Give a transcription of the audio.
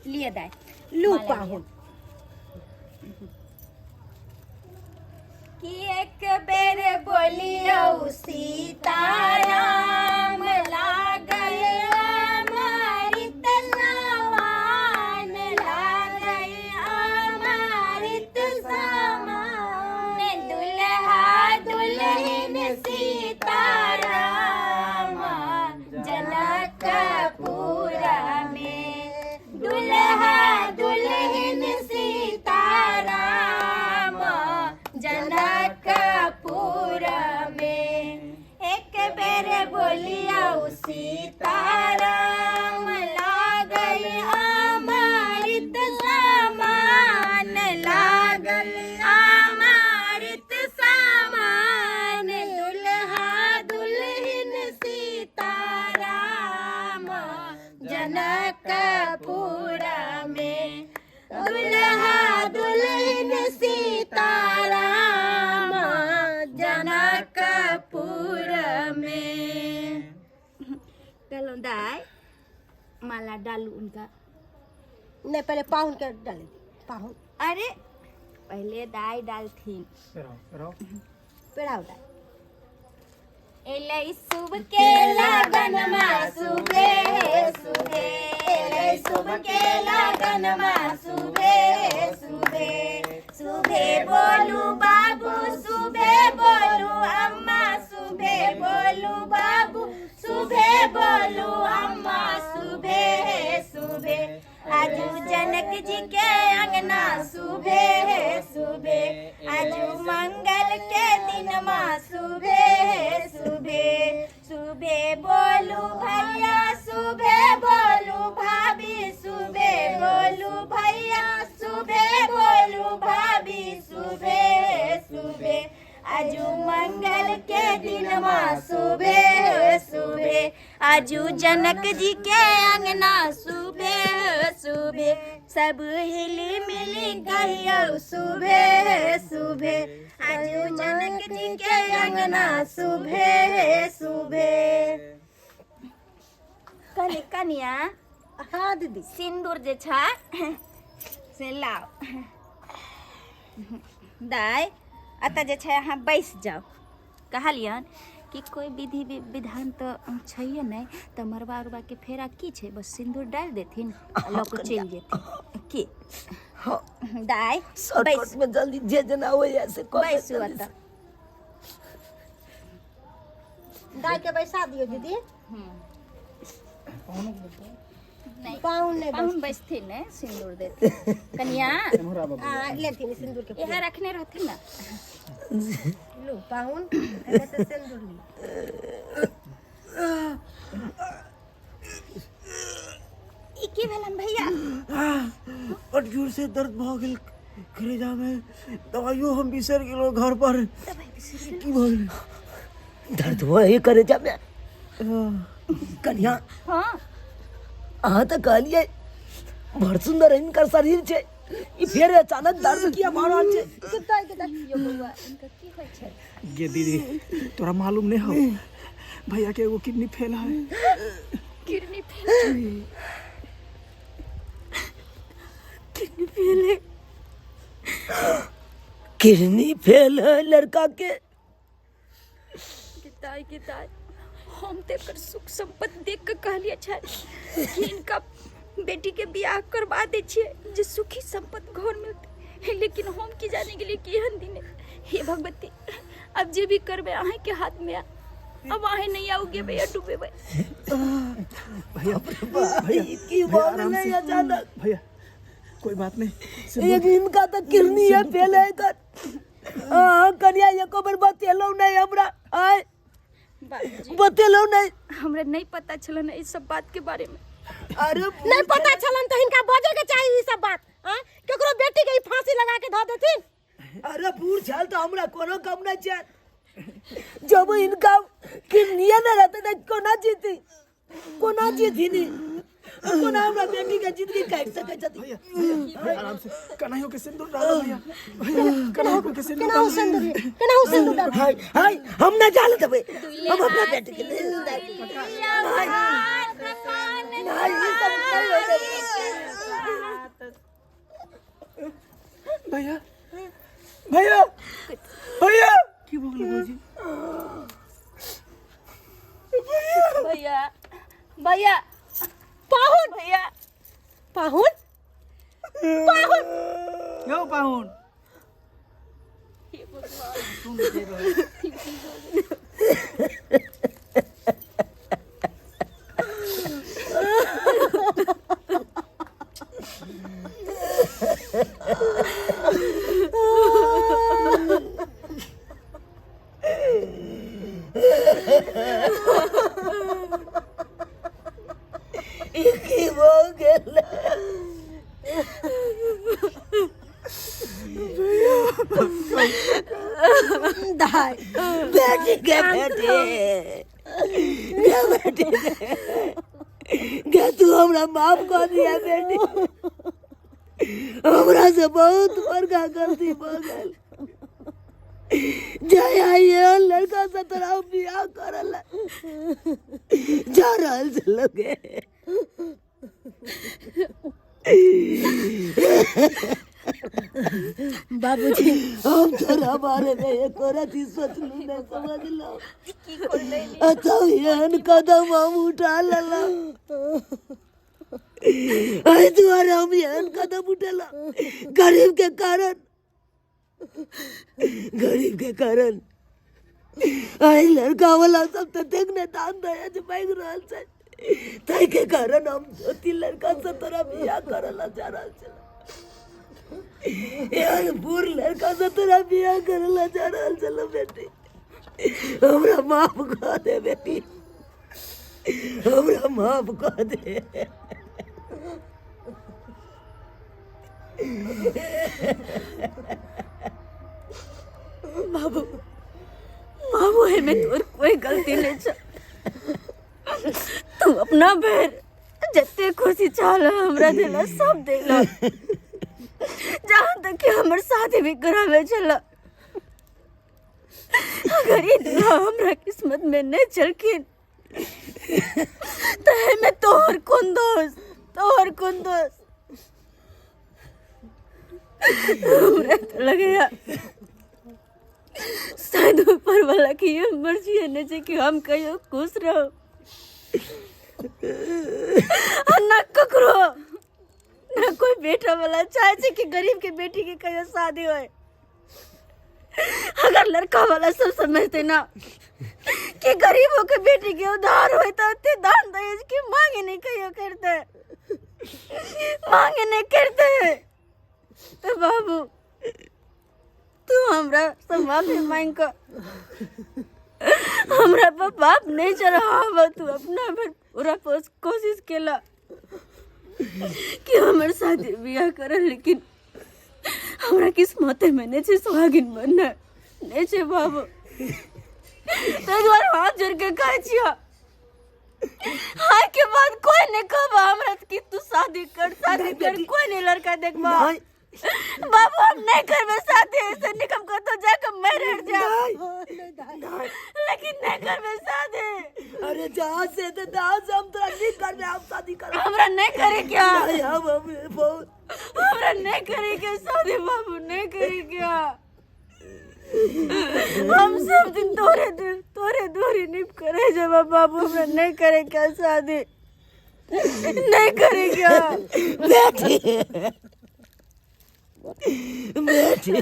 लिए दाय। लू माला। पाहुन। कि एक बेर बोलियौ सीताराम, लागल अमृत समान, लागल अमृत समान, दुल्हा दुल्हन सीताराम जनकपुर में, दुल्हा दुल्हन सीताराम जनकपुर में। एक बेर बोलियौ सीताराम, लागल अमृत समान, लागल अमृत समान, दुल्हा दुल्हन सीताराम जनकपुर में, दुल्हा दुल्हन सीताराम जनकपुर में। कहलहुँ दाय, माला डालू उनका। नहीं, पहले पाहुन के डाले, पाहुन। अरे, पहले दाय डालथिन। पेड़ाओ दाय। एलै शुभ के लगन मा सुबे सुबे, एलै शुभ के लगन मा सुबे सुबे, सुबे बोलू बाबू, सुबे बोलू अम्मा, सुबे बोलू बाबू, सुबे बोलू अम्मा, सुबे सुबे, आजू जनक जी के अंगना सुबे सुबे, आजू मंगल के दिन मा सुबे सुबे, सुबे बोलू भैया, सुबे बोलू भाभी, सुबे बोलू भैया, सुबे बोलू भाभी, सुबे सुबे, आजू मंगल के दिन मा सुबे सुबे, आजू जनक जी के अंगना सुबे सुबे, सब हिली मिली कहियो सुबे सुबे, आजू जनक जी के अंगना सुबे सुबे। कहली कनिया। हाँ दीदी। सिन्दूर जे छै से लाउ दाय। एतऽ जे छै अहाँ बैस जाउ। कहलियन कि कोइ विधि विधान तऽ छैहे नहि, तऽ मरबा उरबाके फेरा की छै? बस सिन्दूर डालि देथिन आ लऽ कऽ चलि जेथिन की? हाँ। दाय। शॉर्टकट में जल्दी जे जना होइए से कऽ दे। बैसू। जल्दी एतऽ से। दाय के बैसा दियौ दीदी। नहि। पाहुन नहि। पाहुन बैसथिन ने, सिन्दूर देथिन कनिया। आ, लेथिन सिन्दूर के। इएह रखने रहथिन ने। लू पाहुन, एहिमे से सिन्दूर ली। ई की भेलन भैया? बड जोर से दर्द भऽ गेल करेजा में। दवाइयो हम बिसरि गेलहुँ घर पर। की भऽ गेल? दर्द हो है करेजा में कन्या? हाँ। अहाँ तऽ कहलियै बड़ सुंदर हिनकर शरीर छै, ई फेर अचानक दर्द किया भऽ रहल छै? सुतल के देखियौ। यौ बौआ, इनका की होइ छै? गे दीदी, तोरा मालूम नहीं हो, भैया के एगो किडनी फेल है। किडनी फेल, किडनी फेल है। किडनी फेल है लड़का के। दाई के दाई, हम तो एकर सुख संपत्ति देख के कहलिए छै कि इनका बेटी के बियाह करवा दै छियै जे सुखी संपत्ति घर मिलतै, लेकिन हम की जाने गेलिए कि एहन दिन है। हे भगवती, अब जे भी करबै अहाँके हाथ में आ। अब अहाँ नहीं आओगे भैया, डूबेबै। भैया, भाई, की भैया, भऽ आराम गेलै से। अचानक? भैया, कोई बात नहीं, सिंदूर। एक हिनका तऽ किडनी है फेल है एकर। अहाँ कनिया एको बेर बतेलहुँ नहि हमरा, आय? बाबूजी। बतेलहुँ नहि? हमरा नहीं पता छल ने इस सब बात के बारे में। अरे, नहीं पता छलन तऽ हिनका बजे के चाही ई सब बात। आँय, केकरो बेटी के ई फांसी लगा के धऽ देथिन। अरे, बूढ़ छल तऽ हमरा कोनो कम नहि छै। जब हिनका किडनिये नहि रहतै तऽ कोना जीती, कोना जीथिन ई? कोना हमरा बेटी के जिंदगी काटि सकै छथिन? भैया, भैया, भैया, आराम से, कन्हैया के सिंदूर डालो भैया, भैया, कन्हैया के सिंदूर केनाहु डालो। सिन्दूर, केनाहु सिन्दूर डाल। हाय हाय, हम नहि जाल देबै, हम अपना बेटी के नहीं। हाथ कान नहीं, ई सब नहीं होते। भैया, भैया, भैया, की भऽ गेलै भौजी? भैया, भैया, पाहुन, भैया, पाहुन, पाहुन। यौ पाहुन, सुन के रहल। ई की भऽ गेल? दाय, बेटी के, बेटी गे, बेटी गे, तू हमरा माफ कऽ दिया बेटी। हमरा से बहुत बड़का गलती भऽ गेल। जय आइए लड़का से तोरा बियाह करल जा रहल छल गे। बाबूजी, हम तोरा बारे में एको रति सोचलू नहीं, समझलो? अच्छा, एहन कदम हम उठा लेलहुँ। एहि दुआरे हम एहन कदम उठेलहुँ, गरीब के कारण, गरीब के कारण। एहि लड़का वाला सब ततेक ने दान दहेज मांगि रहल छै, ताहिके कारण हम धोती लड़का से तोरा बियाह करऽ लए जा रहल छलहुँ। एहन बूढ़ लड़का से तोरा बियाह करऽ लए जा रहल छलहुँ। बेटी, हमरा माफ कऽ दे। बेटी, हमरा माफ कऽ दे। बाबू, बाबू, एहिमे तोर कोई गलती नहीं छ। तू अपना भरि जते खुशी चाहल हमरा देला, सब देला, जहाँ तक कि हमर शादी भी करावे छल। अगर ई दूल्हा हमरा किस्मत में नहीं छलखिन तऽ एहिमे तोहर कोन दोष? तोहर कोन दोष? हमरा तऽ लगैया शायद ऊपर वाला के ये मर्जी है नहीं छै कि हम कहियो खुश रहो आ ना ककरो, ना कोई बेटा वाला चाहे छै कि गरीब के बेटी के कहियो शादी होए। अगर लड़का वाला सब समझते ना कि गरीबों के बेटी के उधार होए तो इतने दान दहेज की मांगे नहीं कहियो करते, मांगे नहीं करते। तो बाबू, तू हमरा से माफी मांग कर, हमरा पर बाप नहीं चढ़ावा। तू अपना भर पूरा कोशिश केला कि हमर शादी बियाह कर, लेकिन हमरा किस्मत में नहीं छै सुहागिन बनना, नहीं छै बाबू। ताहि दुआरे हाथ जोड़ के कहै छियौ, हाय के बाद कोई नहीं कहबा हमरा कि तू शादी कर, शादी कर। कोई नहीं लड़का देखबा। नहीं। बाबू, हम नहीं करबे शादी। ऐसे निकम कतो जाके मर जा, लेकिन नहीं करबे शादी। अरे, जहाँ से तो जहाँ से हम तोरा नहीं करबे, हम शादी करब। हमरा नहीं करे क्या? नहीं, हम बहुत हमरा नहीं करे के शादी बाबू, नहीं करे क्या। हम सब दिन तोरे तोरे दूरी निप करे जब बाबू, हमरा नहीं करे क्या शादी, नहीं करे क्या। बेटी, बेटी।